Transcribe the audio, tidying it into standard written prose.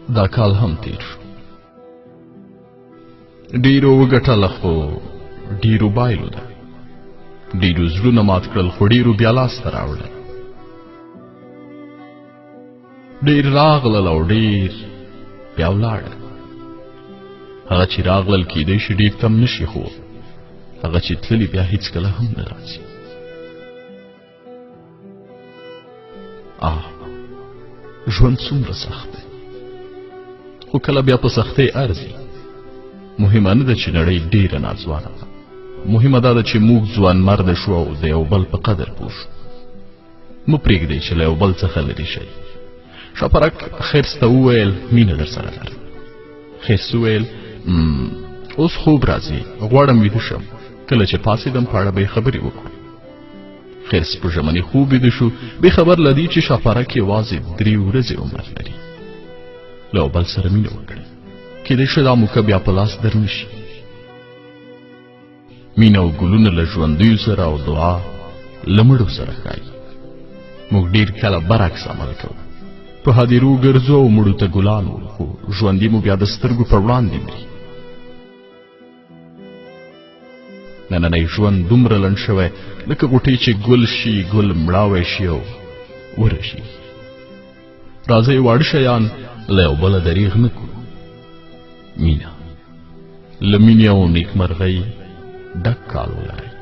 دا کال هم تیر شو. ډیرو وګټله خو ډیرو بایلوده، ډیرو زړونه مات کړل خو ډیرو بیا لاسته راوړل. ډیر راغلل او ډیر بیا ولاړل. هغه چې راغلل کیدای شي ډیر تم نه شي، خو هغه چې تللي بیا هیڅکله هم نه راځي. آه، ژوند څومره سخت دی، خو کله بیا په سختۍ ارزي. مهمه نه ده چې نړۍ ډیره ناځوانه ده، مهمه دا ده چې موږ ځوانمرده شو او د یو بل په قدر پوه شو. مه پرېږدئ چې له یو بل څخه لرې شئ. شاپرک خرس ته وویل مینه در سره لرم. خرس وویل اوس خوب راځي، غواړم ویده شم، کله چې پاڅېدم په اړه به یې خبرې وکړو. خرس په ژمني خوب ویده شو، بې خبر له دې چې شاپرک یوازې 3 ورځې عمر لري. له یو بل سره مینه وکړئ، کیدای شي دا موقع بیا په لاس در نه شي. مینه او ګلونه له ژوندیو سره او دعا له مړو سره ښایي. موږ ډېر کله برعکس عمل کوو، په هدیرو ګرځو او مړو ته ګلان وړو، خو ژوندي مو بیا د سترګو پر وړاندې مري. نننی ژوند دومره لنډ شوی لکه غوټۍ چې ګل شي، ګل مړاوی شي او ورشي. راځئ واړه شیان له یو بله دریغ نه کړو. مینه له مینې او نیکمرغۍ ډک کال ولرئ.